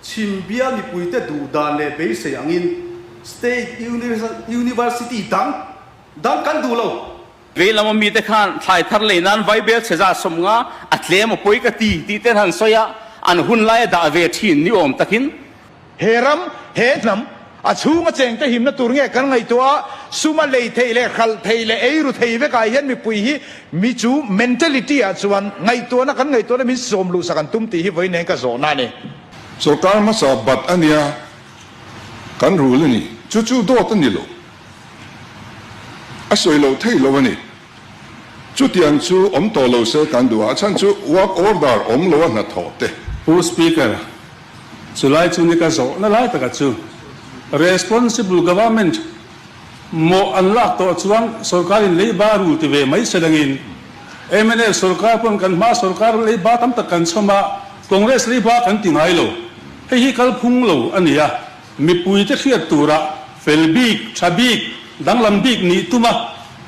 Chhim bial mipuite duh dan leh beisei angin State University dang dang kan duh lo. Vei lama mite khan thlai thar lei nan vaibel chhe za 50 a tlem a pawi ka ti tih ten han sawi a, an hun laia dah ve thin ni awm takin. He ram, he hnam, a chhunga chengte himna tur nge kan ngaihtuah a, suma lei theih leh hralh theih leh eiru thei vekah hian mipui hi mi chu mentality ah chuan ngaihtuahna kan ngaihtuahna min sawm luhsak an tum tih hi vawiin nen ka zawhna a ni. Sorkar hmasa bat a nia, kan rul a ni. Chu chu dawt a ni lo. A sawi loh thei lo a ni. Chutiang chu awm tawh lo se kan duh a, a chhan chu work order awm lo a hnathawh te. Pu Speaker, Chulai chu ni ka zawhna lai taka chu responsible government mawh an lak tawh chuan sorkarin leiba rul ti ve mai se dangin mnf sorkar pawn kan hma sorkar leiba tam tak kan chhawm a, Congress leiba kan ti ngai lo. Hei hi kalphung lo a ni a, mipuite hriat tura fel bik, tha bik, danglam bik nih tum a,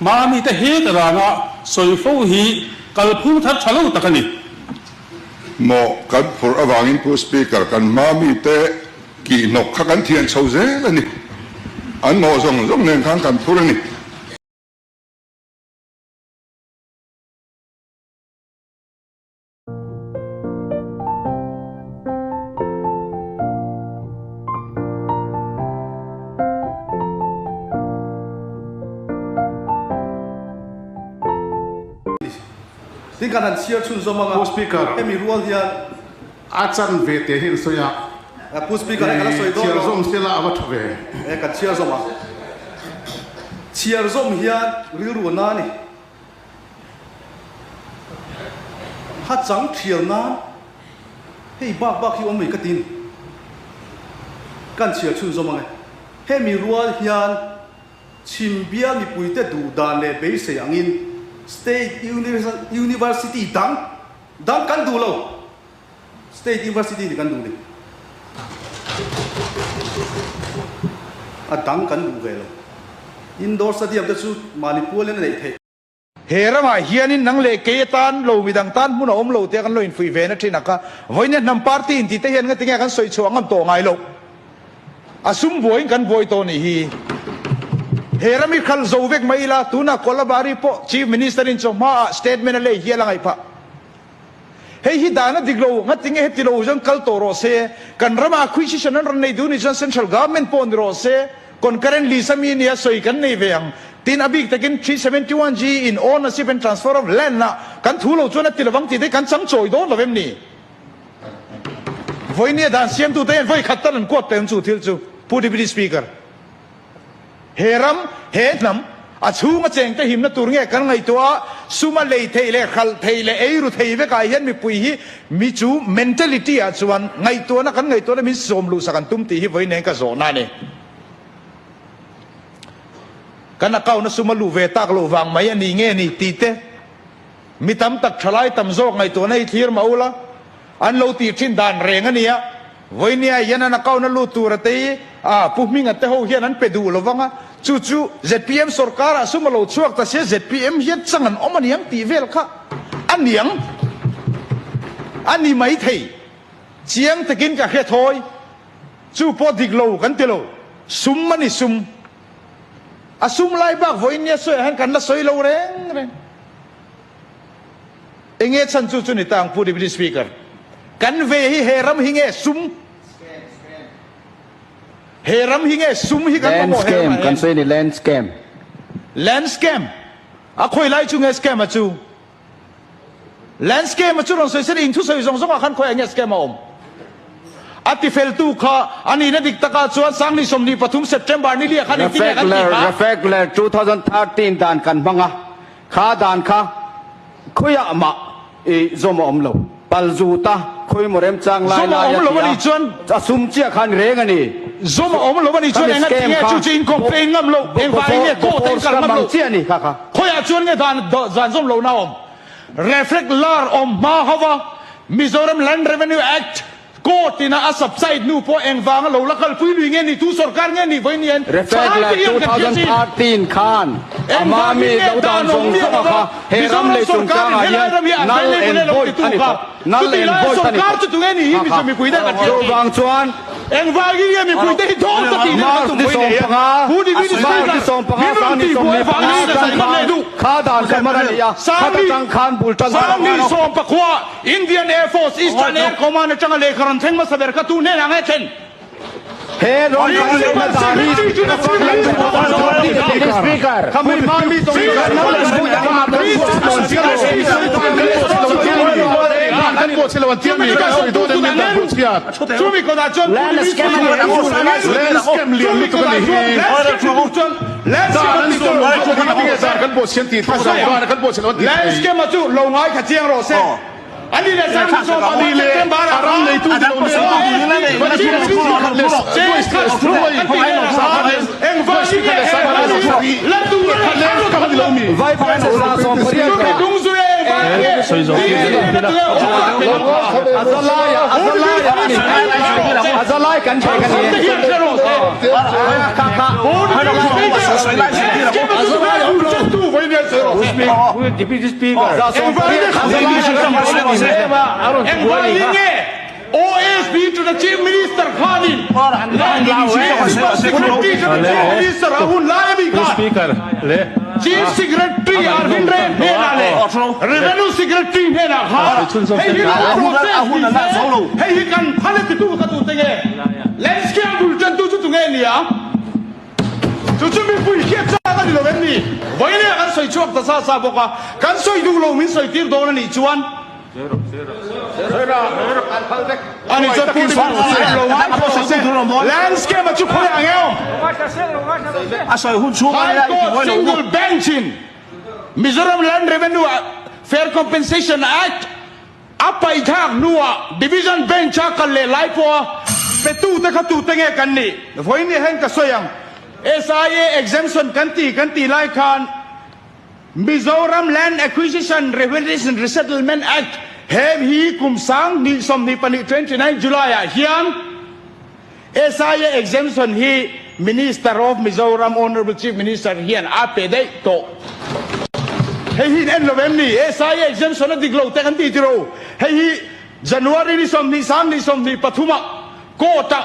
hma mite het rana sawi fo hi kalphung thar tha lo tak a ni. Maw kan phurh avangin Pu Speaker kan hma mite kihhnawk kha kan thian chho zel a ni. An mawh zawng zawng nen khan kan phur a ni. Tin kan han chhiar chhunzawm ang a, Pu Speaker, hemi rual hian. A chan ve teh hi an sawi a. Pu Speaker, hei ka la sawi dawn lo. Chhiar zawm sela a va tha ve. E, kan chhiar zawm ang. Chhiar zawm hian rilru a na a ni. Ha chang thial nan hei bak bak hi awm mai ka ti ni. Kan chhiar chhunzawm ang e. Hemi rual hian. Chhim bial mipuite duh dan leh beisei angin State University dang dang kan duh lo. State University ni kan duh ni. A dang kan duh ve lo. Indoor Stadium te chu mahni pualin a neih theih. He ramah hianin nang leh kei atan lo midang tan hmun a awm lo tia kan lo infuih ve na thin a kha. Vawinia hnam party inti te hian ngatinge kan sawi chhuah ngam tawh ngai loh. A sum buaiin kan buai tawh nih hi. He ram hi khalh zo vek mai ila, tunah Kolabari pawh Chief Minister in chawhma ah statement a lei hial a ngaih phah. Hei hi dan a dik lo, ngatinge heti lo chuan kal tawh rawh se, kan ramah acquisition an rawn nei duh nih chuan Central Government pawh ni rawh se, concurrent list a mi nia sawi kan nei ve ang. Tin, a bik takin 371G in ownership and transfer of land ah kan thu lo chuan a ti lovang tih te kan chang chawi dawn lo em ni? Vawinia dan siamtute hian vawi khat tal an kuat teh ang chu thil chu, Pu Deputy Speaker. He ram, he hnam, a chhunga chengte himna tur nge kan ngaihtuah a, suma lei theih leh hralh theih leh eiru thei vekah hian mipui hi mi chu mentality ah chuan ngaihtuahna kan ngaihtuahna min sawm luhsak an tum tih hi vawiin nen ka zawhna a ni. Kan account a suma luh ve tak loh vang mai a ni nge ni tih te mi tam tak thalai tam zawk ngaihtuahna hi thlir mah ula an lo tih thin dan reng a nia. Vawinia hian an account a lut tur a tei a, Pu Hminga te ho hian an pe duh lo vang a, chu chu zpm sorkar ah sum a lo chhuak ta sia zpm hian chang an awm aniang tih vel kha a niang a ni mai thei. Chiang takin ka hre thawi, chu pawh dik lo kan ti lo, sum a ni sum. A sum lai bak vawinia sawiah hian kan la sawi lo reng reng. Enge chhan chu chu ni ta ang Pu Deputy Speaker? Kan ve hi he ram hi nge sum? He ram hi nge sum hi kan Land mamawh he scam ramah kan hian? sawi a ni land scam. Land scam? A khawi lai chu nge scam a chu? Land scam a chu rawn sawi se in thusawi zawng zawngah khan khawiah nge scam a awm? A tifeltu kha a nihna dik takah chuan Sangni 23 September ni liah khan engtin nge kan tih kha? Refactler 2013 dan kan hmang a, Kha dan kha khawiah mah i zawm a awm lo. Pal zut a, khawi maw remchang lai Zawm a lai awm a lo ti a a, nih chuan a sum chiah kha a ni reng a ni. Zawm a awm lo a nih chuan Khami enga scam tinge kha chu chu in complain ngam lo, engvangin nge court a in kal ngam lo. Chiah a ni kha kha. Khawiah chuan nge dan dan zawm lohna a awm? Reflect lar awm hma hova Mizoram Land Revenue Act. Court ina a subside hnu pawh engvanga lo la kalpui lui nge ni, tu sorkar nge ni vawiin hian Reflect thalai leh te hian kan hria chin. 2013 khan a hma Engvangin mi nge lo dan dan awm zawng miah zawng a lova kha he ram Mizoram lei sorkarin chungchangah helai hian ram hi an null vei and leh lo void titu a ni kha tawh. Null chutih and laia void a ni sorkar tawh. chu tunge ni hi Ha Mizo kha. mipui te kan hria chin. Chuvang chuan Engvangin nge mipuite hi dawr ka tih nen kan March tum ni pawhin nei a, 15, Pu Deputy March Speaker, ni 15, min rawn sang ni tihbuai 15 avangin ka atang sawi ngam leh khan duh. kha dan kha hman a ni a, khata tang khan bul tan kha Sangni sawmpakhua Indian Air Force Eastern Air Command atanga lehkha rawn thleng hmasa ber kha tu hnenah nge thlen? He rawn kan lehna dan hi Landscape chu lo ngai kha chiang rawh se. Engvangin nge OSD to the Chief Minister khanin Principal Secretary to the Chief Minister a hun lai ami khan Chief Secretary Arvind Ray hnenah leh Revenue Secretary hnenah khan hei hi lo process ni se hei hi kan phal e titu ka tute nge Landscape bul tantu chu tunge nia? Chu chu mipui hriat chak a ni lo em ni? Vawiin kan sawi chhuak ta sa sa bawk a, kan sawi duh lo min sawi tir dawn a nih chuan a ni chuan Pu Rinawm lo ngai pawh se landscape a chu khawi ang emaw High Court single bench in Mizoram Land Revenue Fair Compensation Act A paihthak hnuah Division Bench-a kal leh lai pawha petute kha tute nge kan nih? Vawiin ni hian ka sawi ang. SIA exemption kan ti kan tih lai khan Mizoram Land Acquisition Rehabilitation Resettlement Act he hi kum 2024 29 July-ah hian SIA exemption hi Minister of Mizoram Honourable Chief Minister hian a pe daih tawh. Hei hi in en lo em ni? SIA exemption a dik lo te kan ti tiro. Hei hi January ni 20 sang ni 23 ah court ah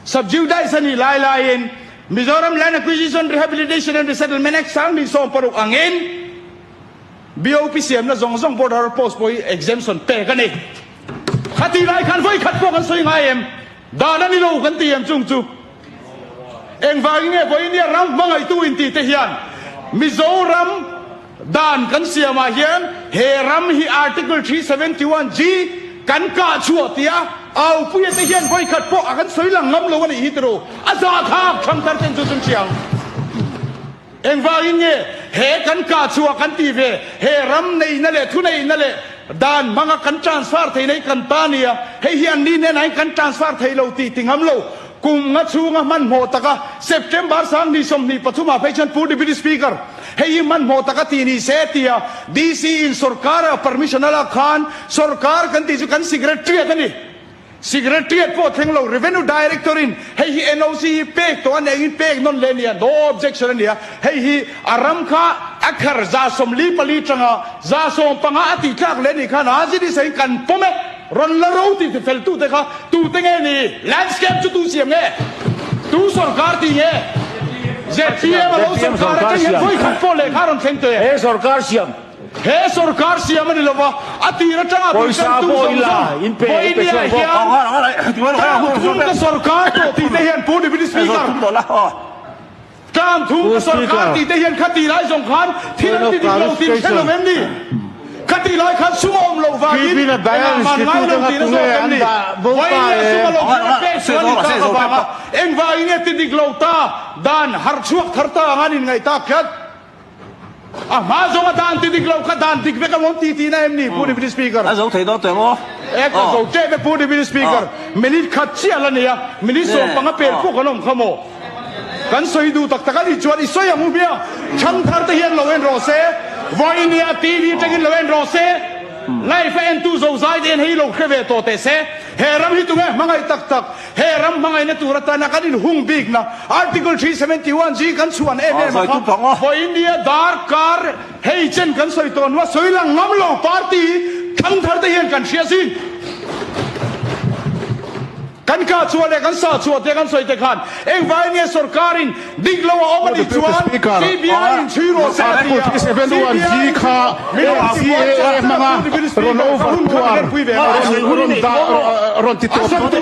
subjudice a nih lai laiin Mizoram Land Acquisition Rehabilitation and Resettlement Act sang ni 16 angin BOP siamna zawng zawng border post pawh hi exemption pek a ni. Khatih lai khan vawi khat pawh kan sawi ngai em? Dan a ni lo kan ti em chung chu? Engvangin nge vawinia ram hmangaihtu inti te hian Mizoram dan kan siamah hian he ram hi Article 371 G kan kah chhuah tia aupuia te hian vawi khat pawh a kan sawi lang ngam lo a nih hi tiraw? A zahthlak thangthar ten chu chun hria ang. Engvangin nge he kan kah chhuah kan tih ve? He ram neihna leh thuneihna leh dan hmanga kan transfer theihna hi kan ta nia, hei hi anni hnenah hian kan transfer thei lo tih ti ngam lo. Kum nga chhunga hmanhmawh taka September 2023 ah phei chuan Pu Deputy Speaker, hei hi hmanhmawh taka tih ni se tia DC in sorkar a permission a lak khan sorkar kan tih chu kan secretariat a ni. Secretariat pawh thleng lo, Revenue Director in hei hi NOC hi pek tawh a nih angin pek nawn leh a nia, no objection a nia, hei hi a ram kha a khar 44 tanga 15 a tih tlak leh a nih khan Azini sahin kan pawm e, rawn la ro tih ti fel tute kha tute nge ni? Landscape chu tu siam nge? Tu sorkar tih nge? ZPM a lo sorkar atang hian vawi khat pawh lehkha rawn thleng tawh e. He sorkar siam. He sorkar siam a ni lova, a tir atanga Pawisa bultantu pawh zawng ila zawng in pe in pe Vawinia chhuak bawk. hian tlang thum ka sorkar tawh tih te hian Pu Deputy Speaker, tlang thum Pu ka sorkar Speaker. tih te hian khati lai zawng khan thil Point an of ti dik lo tih hre lo clarification. em ni? Khati lai khan sum a awm loh vangin Keeping a engah balance man ngai titute lo kha tihna tunge zawk em an ni? dah bo ta Vawinia le? sum a lo thlen a pek chuan in tak avanga engvangin nge ti dik lo ta dan harh chhuak thar ta anga an inngaih tak tlat? A hma zawng a dan ti dik lo kha dan dik vek a awm ti tihna em ni Pu Deputy Speaker? A zo thei dawn teh maw? E ka zo tep e Pu Deputy Speaker. Minute khat chiah la nei a, minute 15 pel pawh kan awm kha maw? Kan sawi duh tak tak a nih chuan i sawi ang u hmiang. Thangthar te hian lo en rawh se, vawinia TV atangin lo en rawh se, live a entu zozai te hian hei lo hre ve tawh teh se. He ram hi tunge hmangaih tak tak? He ram hmangaihna tur atana kan inhung bikna Article 371 G kan chhuan em em a kha vawiin nia darkar hei chen kan sawi tawh hnua sawi lang ngam lo party thangthar te hian kan hria zin. Kan kah chhuah leh kan sah chhuah te kan sawi te khan engvangin nge sorkarin dik lo a awm a nih chuan CBI in chhui rawh se a ti a, CBI in chhui rawh se a ti a, Pu Deputy Speaker ka hun kha min pui ve a, a sawi tur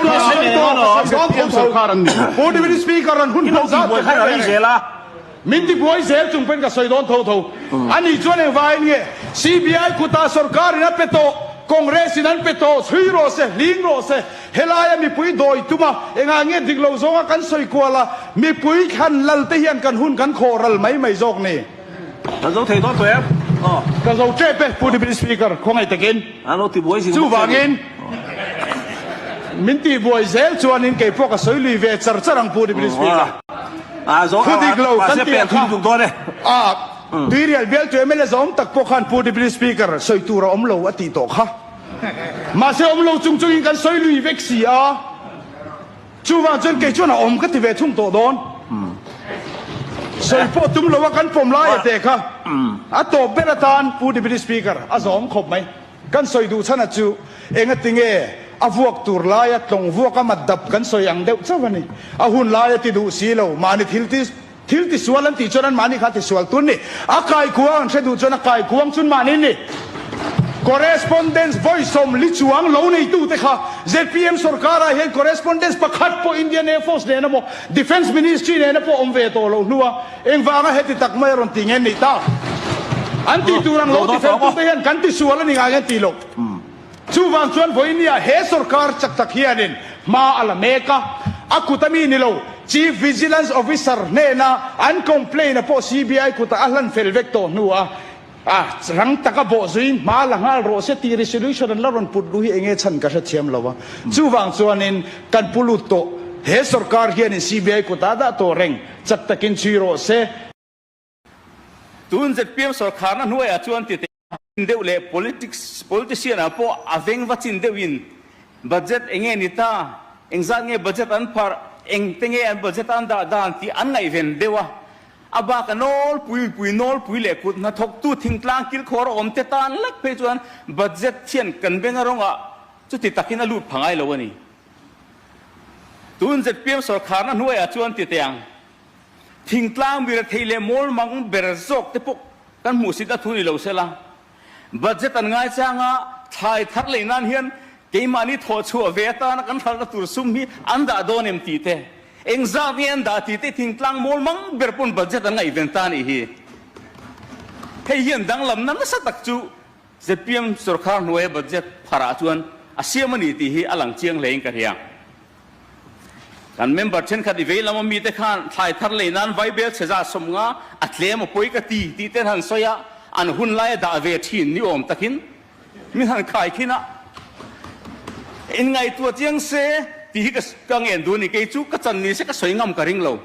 a sawi tawh ka sawi dawn tho tho, Pu Deputy Speaker an hun hman zat te kha ve reng. Min tibuai zel chung pawhin ka sawi dawn tho tho. Ani chuan engvangin nge CBI kutah sorkarin a pe tawh, Congress in an pe tawh, chhui rawh se, hling rawh se, helaia mipui dawi tum a, engah nge dik lo zawnga kan sawi kual a, mipui thlan lal te hian kan hun kan khawh ral mai mai zawk ni. Ka zo thei dawn tawh em? Aw. Ka zo tep e, Pu Deputy Speaker, khawngaih takin. An lo tibuai zing bawk che ni. Chuvangin min tibuai zel chuanin keipawh ka sawi lui ve char char ang Pu Deputy Speaker. Thu dik lo kan tih ang kha a Tuirial bialtu mla zawm tak pawh khan Pu Deputy Speaker sawi tur a awm lo a tih tawh kha. Mahse awm lo chung chungin kan sawi lui vek si a, chuvang chuan kei chuan a awm ka ti ve thung tawh dawn. Sawi pawh tum lo a kan pawm lai a te kha a tawp ber atan Pu Deputy Speaker a zawm khawp mai. Kan sawi duh chhan a chu engati nge a vuak tur laia tlawng vuak a mat dap kan sawi ang deuh chauh a ni. A hun laia ti duh si lo, mahni thil ti thil ti sual an tih chuan an mahni kha ti sual tun ni. A kaikuang an hre duh chuan a kaikuang chun mahni ni. Correspondence vawi sawmli chuang lo neitute kha zpm sorkarah hian correspondence pakhat pawh Indian Air Force nena maw Defence Ministry nena pawh awm ve tawh loh hnua Engvanga heti tak mai a rawn ti nge ni ta? An tih tur ang lo ti fel tute hian kan ti sual a ni ngai an ti lo. Chuvang chuan vawinia he sorkar chak tak hianin hma a la mek a, a kut a mi ni lo, Chief Vigilance Officer hnena an complaint a pawh CBI kutah a hlan fel vek tawh hnuah A rang taka bawh zuiin hma la nghal rawh se tih resolution an la rawn put luh hi enge chhan ka hrethiam lo a. Chuvang chuanin kan pu lut tawh, he sorkar hianin CBI kutah dah tawh reng, chak takin chhui rawh se. Tun zpm sorkharna hnuaiah chuan ti teh deuh leh politics politician ah pawh a veng va chin deuhin budget enge ni ta, engzat nge budget an pharh, engte nge an budget an dah dan tih an ngaihven deuh a. A bak a nawlpui mipui nawlpui leh kut hnathawktu thingtlang kilkhawr a awm te tan lek phei chuan budget hian kan beng a rawngah chuti takin a lut pha ngai lo a ni. Tun zpm sawrkharna hnuaiah chuan ti teh ang. Thingtlang mi rethei leh mawlmang ber zawk te pawh kan hmuhsit a thu ni lo sela. Budget an ngai chang a, thlai thar lei nan hian keimahni thawh chhuah ve atana kan hralhna tur sum hi an dah dawn em tih te, engzat nge an dah tih te thingtlang mawl mang ber pawn budget an ngaihven ta anih hi. Hei hian danglamna nasa tak chu zpm sorkar hnuaia budget pharah chuan a siam a ni tih hi a lang chiang hlein ka hria. Kan member thenkhat i vei lama mite khan thlai thar lei nan vaibel chhe za 50 a tlem a pawi ka ti tih ten han sawi a, an hun laia dah ve thin ni awm takin min han khai khin a, inngaihtuah chiang se tih hi ka ngen duh a ni. Kei chu ka chan ni se ka sawi ngam ka ring lo.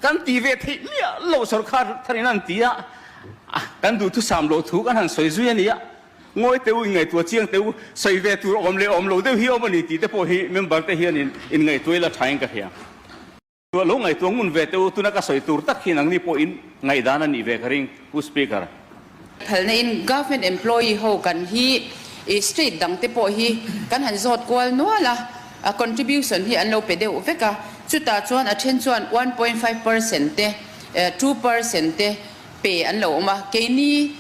Kan ti ve theih miah lo sorkar tharin an ti a, kan duhthusam loh thu kan han sawi zui a ni a. Ngawi teh u, inngaihtuah chiang teh u, sawi ve tur awm leh awm lo deuh hi awm a ni tih te pawh hi member te hian in inngaihtuah ila thain ka hria. Lo ngaihtuah ngun ve teh u, tuna ka sawi tur tak hi nangni pawh in ngaihdan a nih ve ka ring, Pu Speaker. Phalna in Government employee ho kan hi state dang te pawh hi kan han zawt kual nual a, a contribution hi an lo pe deuh vek a, chutah chuan a then chuan 1.5% te, 2% te, Pe an lo awm a, keini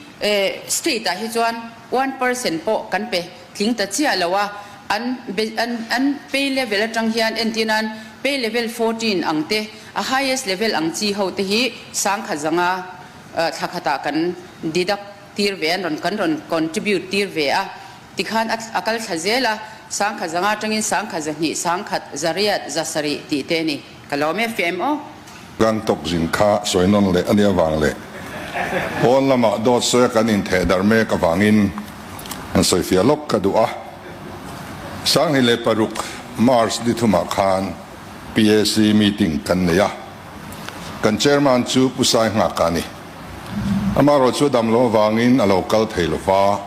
state ah hi chuan 1% pawh kan pe tling ta chiah lo a, an an pay level atang hian entir nan pay level 14 ang te, a highest level ang chi ho te hi sangkhat zanga thla khatah kan deduct tir ve an rawn kan rawn contribute tir ve a, tikhan a kal thla zel a, sangkhat zanga atangin sangkhat zahnih, sangkhat zariat, zasarih tih te a ni. Ka lawm e fem aw. Gangtok zin kha sawi nawn leh a nih avang leh pawn lamah dawt sawi a kan intheh darh mek avangin han sawi fiah lawk ka duh a. 2006 March ni thumah khan PAC meeting kan nei a, kan chairman chu Pu Sai Nghaka a ni. Amaherawh chu damlo avangin a lo kal thei lova,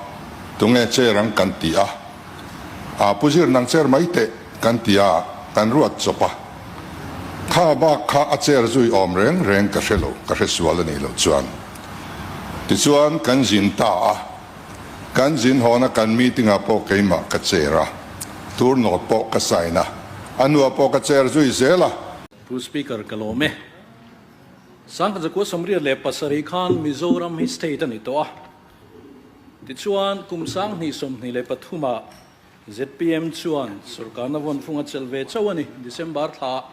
tunge chair ang kan ti a. A Pu Zir nang chair mai teh kan ti a, kan ruat chawp a. Kha bak kha a chair zui awm reng reng ka hre lo, ka hre sual a nih loh chuan. Tichuan kan zin ta a, kan zin hawna kan meeting ah pawh keimah ka chair a, tour note pawh ka sign a, a hnuah pawh ka chair zui zel a. Pu Speaker ka lawm e. Sangkhat 1987 khan Mizoram hi state a ni tawh a. Tichuan, kum 2023 ah zpm chuan sorkarna vawnfung a chelh ve chauh a ni. December thla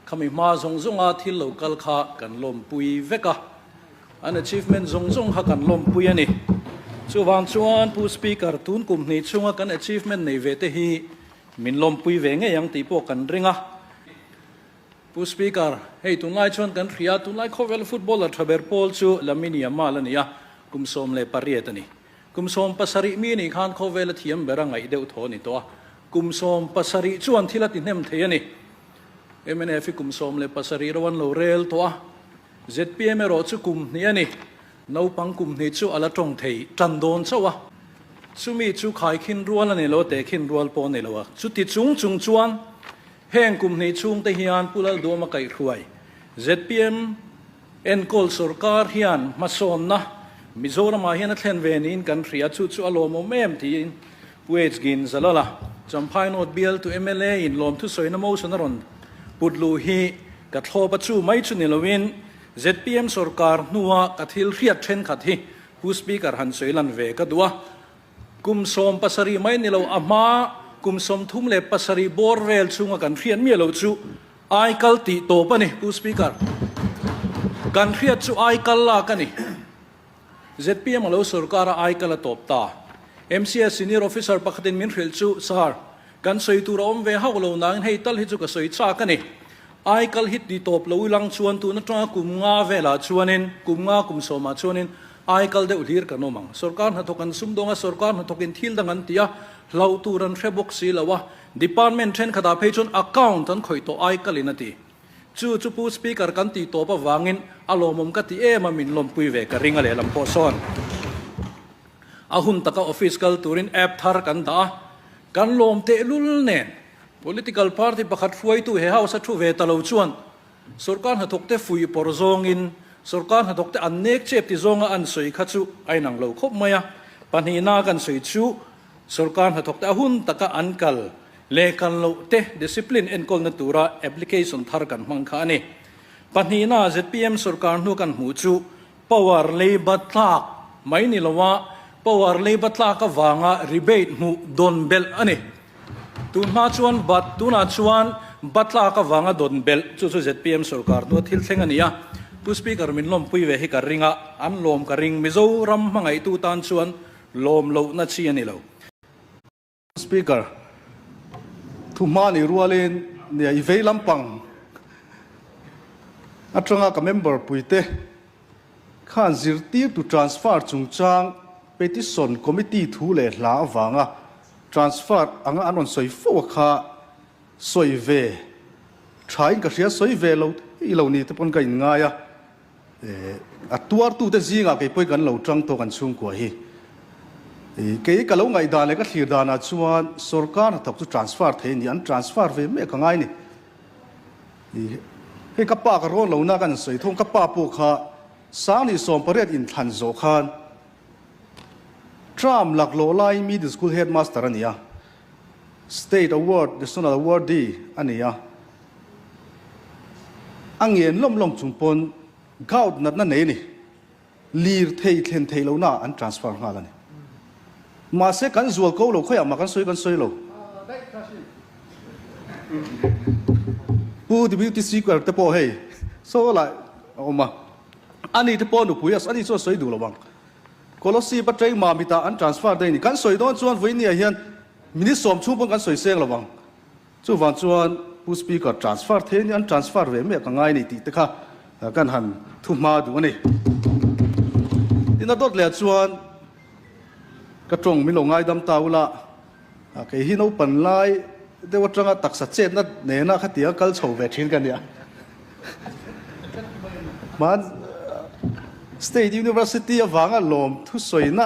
khami hma zawng zawnga thil lo kal kha kan lawmpui vek a, an achievement zawng zawng kha kan lawmpui a ni. Chuvang chuan Pu Speaker, tun kum hnih chhunga kan achievement nei ve te hi min lawmpui ve ngei ang tih pawh kan ring a. Pu Speaker, hei tunlai chuan kan hria, tunlai khawvel footballer tha ber pawl chu Lamine Yamal a ni a, kum 18 a ni. Kum 17 mi nih khan khawvel a thiam ber a ngaih deuh thaw a ni tawh a, kum 17 chuan thil a ti hnem thei a ni. Mnf hi kum 17 ro an lo rel tawh a, zpm erawh chu kum hnih a ni. Naupang kum hnih chu a la tawng thei tan dawn chauh a, chumi chu khaikhin rual a ni lo, tehkhin rual pawh a ni lo a, chuti chung chung chuan Heng kum hnih chhung te hian Pu Lalduama kaihhruai zpm enkawl sorkar hian hmasawnna Mizoramah hian a thlen ve niin kan hria, chu chu a lawmawm em tiin Pu H Ginzalala, Champhai North bialtu mla in lawmthusawina motion a rawn put luh hi ka thlawp a, chu mai chu ni loin zpm sorkar hnua ka thil hriat thenkhat hi Pu Speaker han sawi lan ve ka duh a. Kum 17 mai ni lo, a hma kum 37 bawr vel chhunga kan hriat miah loh chu aikal tih tawp a ni, Pu Speaker. Kan hriat chu aikal lak a ni. Zpm a lo sorkar a aikal a tawp ta. MCS Senior Officer pakhatin min hrilh chu, Sir, kan sawi tur a awm ve hauh lo nangin hei tal hi chu ka sawi chak a ni. Aikal hi ti tawp lo ilang chuan tun atanga kum nga velah chuanin, kum nga kum sawmah chuanin aikal deuh hlir kan awm ang. Sorkar hnathawk an sumdawng a, sorkar hnathawkin thil dang an ti a, hlauh tur an hre bawk si lo a. Department thenkhatah phei chuan account an khawih tawh aikalin a ti. Chu chu Pu Speaker kan tih tawp avangin a lawmawm ka ti em a, min lawmpui ve ka ring a lehlam pawh sawn. A hun taka office kal turin app thar kan dah a, kan lawm tehlul nen Political party pakhat hruaitu he house a thu ve ta lo chuan sorkar hnathawkte fuih pawr zawngin sorkar hnathawkte an nek chep ti zawnga an sawi kha chu a inang lo khawp mai a. Pahnihna kan sawi chu sorkar hnathawkte a hun taka an kal leh kal loh te discipline enkawlna tura application thar kan hmang kha a ni. Pahnihna zpm sorkar hnu kan hmuh chu power leiba tlak mai ni loa power leiba tlak avanga rebate hmuh dawn belh a ni. Tun hma chuan bat, tunah chuan batlak avanga dawn belh, chu chu zpm sorkar hnua thil thleng a ni a. Pu Speaker min lawmpui ve hi ka ring a, an lawm ka ring. Mizoram hmangaihtu tan chuan lawm lohna chi a ni lo. Speaker, thu hma nih rualin nia i vei lampang atanga ka member puite khan zirtirtu transfer chungchang petition committee thu leh hla avanga Transfer anga an rawn sawi fo a kha sawi ve tha in ka hria, sawi ve lo thei lo ni te pawn ka in ngai a, a tuartu te zingah kei pawhin kan lo tang tawk an chhungkua hi. Kei ka lo ngaihdan leh ka thlir danah chuan sorkar hnathawk chu transfer thei a ni, an transfer ve mek a ngai ni. Hei ka pa ka rawn lo na kan sawi thung, ka pa pawh kha Sangni 18 inthlan zawh khan Term laklawh laiin Middle School Headmaster a ni a, State Award, National Awardee a ni a. A ngen lawm lawm chung pawn gout natna nei a ni. Lir thei thlen theih lohna an transfer nghal a ni. Mahse kan zual ko lo khawiah mah kan sawi kan sawi lo. Pu Deputy Speaker te pawh hei saw lai a awm a. Ani te pawh nupui a, ani chuan sawi duh lo ang. Kolosip a train Mamitah an transfer daih a ni. Kan sawi dawn chuan vawinia hian minute sawm chhung pawn kan sawi seng lo ang. Chuvang chuan Pu Speaker transfer thei a ni, an transfer ve mek a ngai ni tih te kha kan han thu hma duh a ni. Tin a dawt leh chuan ka tawng min lo ngaidam ta ula, Kei hi naupan lai deuh atanga taksa chetna nena khatiang kal chho ve thin ka nia. Hman State University avanga lawm thusawina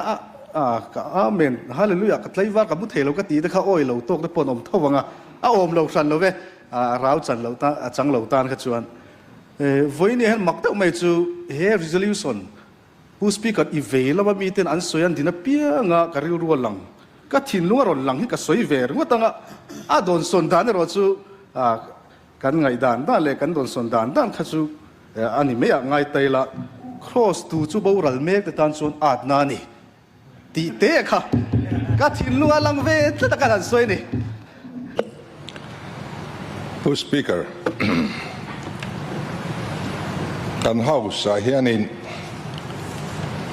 a. Ka Amen, Hallelujah, ka tlaivar ka mu thei lo ka tih te kha awi lo tawk te pawh an awm tho ang a, a awm lo hran lo ve, a rau chan lo tan, a chang lo tan kha chuan. Vawiin hian mak deuh mai chu he resolution Pu Speaker i vei lama miten an sawi an din apianga ka rilru a lang, ka thinlung a rawn lang hi ka sawi ve ringawt ang a, a dawnsawn dan erawh chu kan ngaihdan dan leh kan dawnsawn dan dan kha chu a ni mai ah ngai ta ila, Kraws tu chu boral mek te tan chuan atna a ni tih te kha ka thinlung a lang ve tlat a kan han sawi a ni. Pu Speaker, kan House ah hianin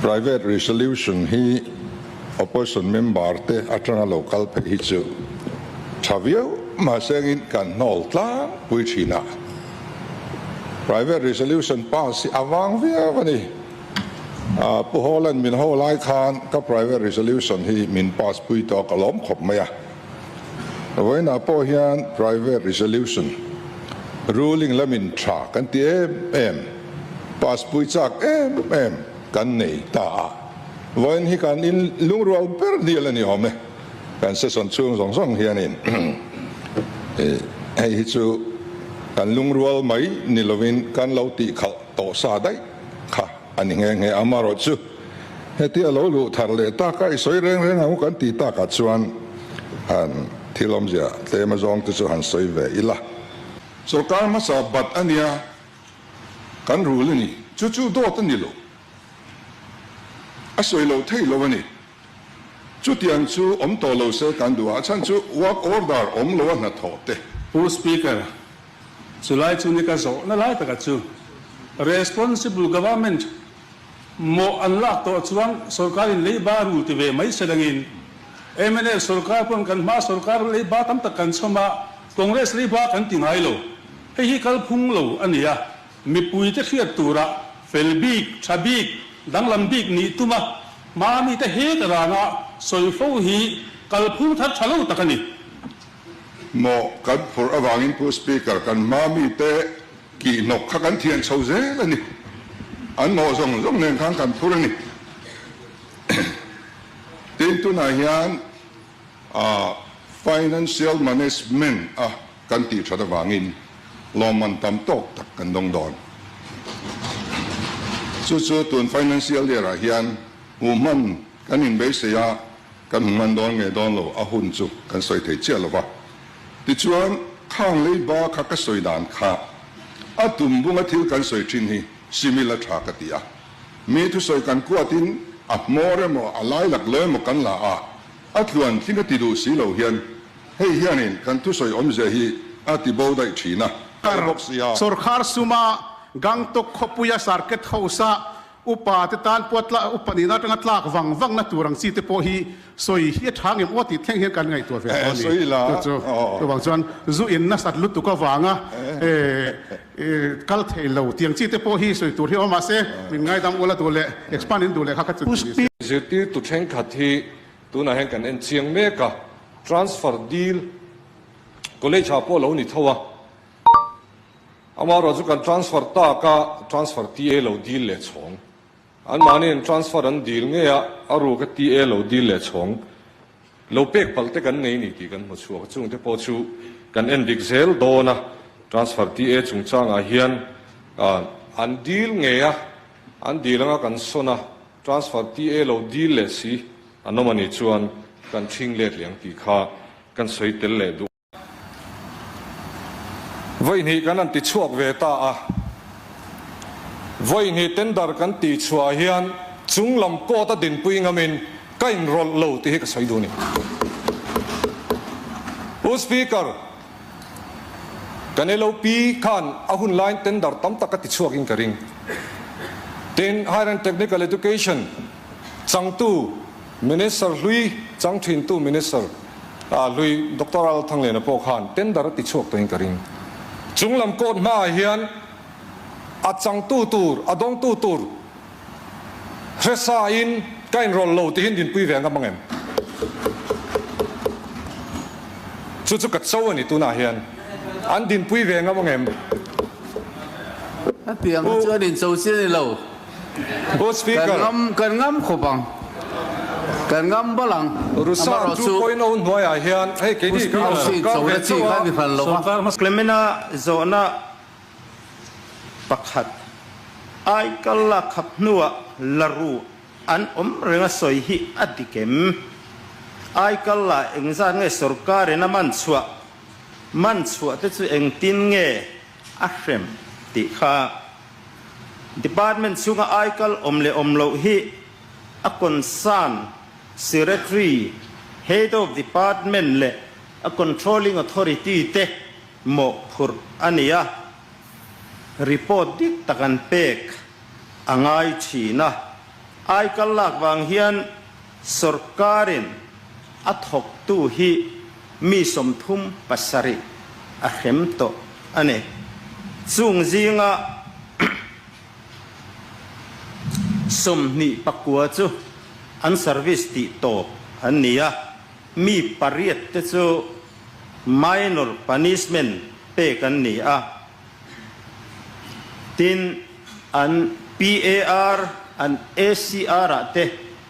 Private Resolution hi Opposition member te atanga lo kal phei hi chu tha viau mahsengin kan hnawl tlangpui thin a. Private Resolution pass hi a vang viau a ni. Pu Hawla'n min ho lai khan ka Private Resolution hi min pass pui tawh ka lawm khawp mai a. Vawiinah pawh hian Private Resolution ruling lamin tha kan ti em em, pass pui chak em em kan nei ta a. Vawiin hi kan in lungrual ber dial a ni awm e. Kan session chhung zawng zawng hianin hei hi chu kan lungrual mai ni lovin kan lo tih khalh tawh sa daih kha a ni nghe nghe. Amaherawhchu hetia lo luh thar leh taka i sawi reng reng ang u kan tih takah chuan han thil awmzia tlem azawng te chu han sawi ve ila. Sorkar hmasa bat a nia kan rul a ni. Chu chu dawt a ni lo. A sawi lo thei lo a ni. Chutiang chu awm tawh lo se kan duh a, a chhan chu work order awm lo a hnathawh te. Pu Speaker, chulai chu ni ka zawhna lai taka chu responsible government mawh an lak tawh chuan sorkarin leiba rul ti ve mai se dangin mnf sorkar pawn kan hma sorkar leiba tam tak kan chhawm a, Congress leiba kan ti ngai lo. Hei hi kalphung lo a ni a. Mipuite hriat tura fel bik, tha bik, danglam bik nih tuma hma mite hek rana sawi fo hi kalphung thar tha lo tak a ni. Maw kan phurh avangin Pu Speaker, kan hma mite kihhnawk kha kan thian chho zel a ni. An mawh zawng zawng nen khan kan phur a ni. Tin, tunah hian Financial Management a kan tih that avangin lawmman tam tawk tak kan dawng dawn. Chu chu tun financial year ah hian hmuh hman kan inbeisei a, kan hmu hman dawn nge dawn lo a hun chu kan sawi thei chiah lo va. Tichuan khang leiba kha ka sawi dan kha a tum bunga thil kan sawi thin hi simil a tha ka ti a. Mi thusawi kan kuatin a hmawr emaw a lai laklawh emaw kan la a, a tluan tling a ti duh si lo hian Hei hianin kan thusawi awmzia hi a ti bo daih thin a. Kar sawrkhar suma Gangtok khawpuia Circuit House-a upa te tan pawh tla upa nihna atanga tlak vang vangna tur ang chi te pawh hi sawi hi a tha ngem aw tih thleng hian kan ngaihtuah ve tawh a ni. Chu chu chuvang chuan zu in nasat lutuk avanga kal thei lo tiang chi te pawh hi sawi tur hi awm mahse min ngaidam ula duh leh expand in duh leh kha kha chu ni se. Zirtirtu thenkhat hi Tunah hian kan en chiang mek a, transfer deal college ah pawh lo ni tho a, amaherawhchu kan transfer tak a, transfer TA lo deal leh chhawng, anmahni in transfer an deal ngei a, a ruk a TA lo deal leh chhawng lo pek palh te kan nei ni tih kan hmu chhuak a, chungte pawh chu kan en dik zel dawn a, transfer TA chungchangah hian an deal ngei a, an deal anga kan sawn a. Transfer TA lo dil leh si an awm a nih chuan kan ṭhing let leh ang tih kha kan sawi tel leh duh. Vawihnih kan han ti chhuak ve ta a, vawihnih tender kan tih chhuah hian chung lam court a dinpui ngamin ka inrawlh lo tih hi ka sawi duh a ni. Pu Speaker, Kan LOP khan a hun laiin tender tam tak a ti chhuakin ka ring. Tin, Higher and Technical Education changtu Minister hlui, chang thintu Minister hlui Doctor Al Thangliana pawh khan tender a ti chhuak tawhin ka ring. Chung lam court hmaah hian a changtu tur, a dawngtu tur Hresa in ka inrawlh lo tihin dinpui ve ngam ang em? Chu chu ka cho a ni tunah hian an dinpui ve ngam ang em? A piang kha chuan in cho chi a ni lo. Pu Speaker. Kan ngam, kan ngam khawp ang. Kan ngam bal ang. Rusa 2.0 hnuaiah hian hei keini kan rawn sawrkar ve chauh a. Clemena zawhna pakhat ai kal lak khap hnuah la ru an awm reng a sawi hi a dik em? Ai kal la engzat nge sawrkarin a man chhuah? Man chhuah te chu engtin nge a hrem tih kha Department chhunga ai kal awm leh awm loh hi a concern Secretary, Head of Department leh a Controlling Authority te mawhphurh a ni a, report dik tak an pek a ngai thin a. Aikal lak vang hian sawrkarin a thawktu hi mi 37 a hrem tawh a ni. Chung zinga 29 chu an service tih tawp an ni a, mi pariat te chu minor punishment pek an ni a, tin an PAR, an ACR ah te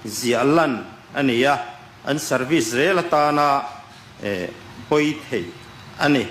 ziah lan a ni a, an service zel atana pawi thei a ni.